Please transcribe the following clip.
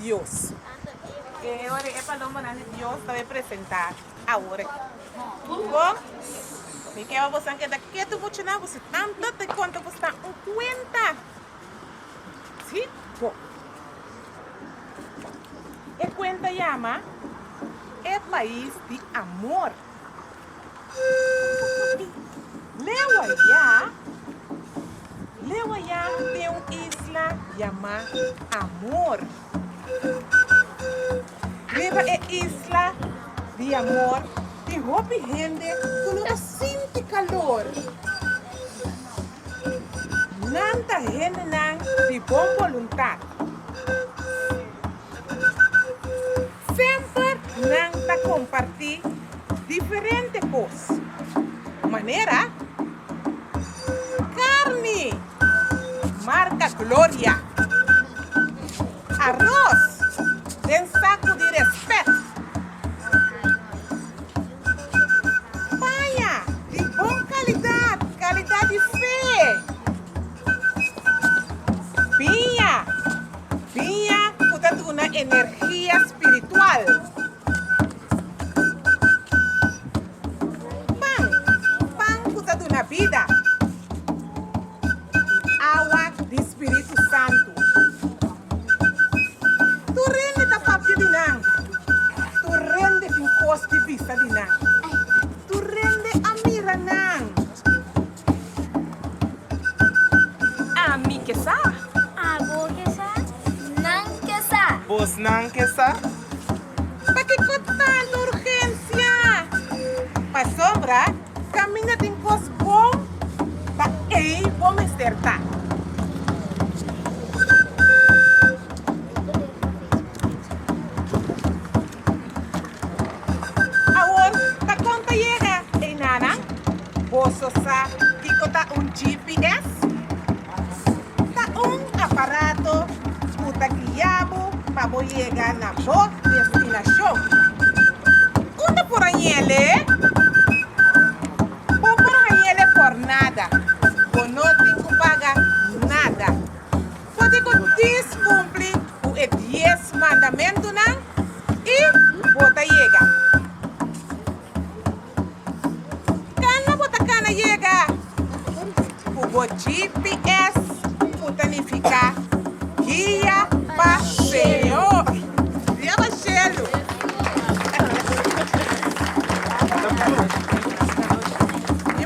Dios. E ora e palomanan di Dios ta bay presenta awor aki. Bon, mi ke pa boso keda ketu muchanan, boso tanta ta konta boso un kuenta. Sí, bon. E kuenta yama E Pais di Amor. Leu ayá, leu ayá tin un isla yamá Amor. Riba e isla di amor tin hopi hende ku no ta sinti kalor. Nan ta hendenan di bon boluntat. Semper nan ta kompartí diferente kos, manera karni marka Gloria, aros den saku di rèspèt, paña di bon kalidat, kalidat di fe, biña. Biña ku ta duna energia spiritual. Pan, pan ku ta duna bida. I awa di Spiritu Santu. Tur hende ta papia di nan. Tur hende tin kos di bisa di nan. Tur hende a mira nan. Ami ke sa. Abo ke sa. Nan ke sa. Bosnan ke sa. Pakiko tantu urgensia? Pasobra kaminda tin kos bon, ta ei bo mester ta. Awor ta kon ta yega einanan? Boso sa kiko ta un GPS? Ta un aparato ku ta guia bo pa bo yega na bo destinashon. Unda por hañ'el? Bo por hañ'el por nada. Bo no tin ku paga nada. Bo tin ku diskumpli ku e dies mandamentunan i bo ta yega. Kana bo ta kana yega ku bo GPS ku ta nifiká Guia.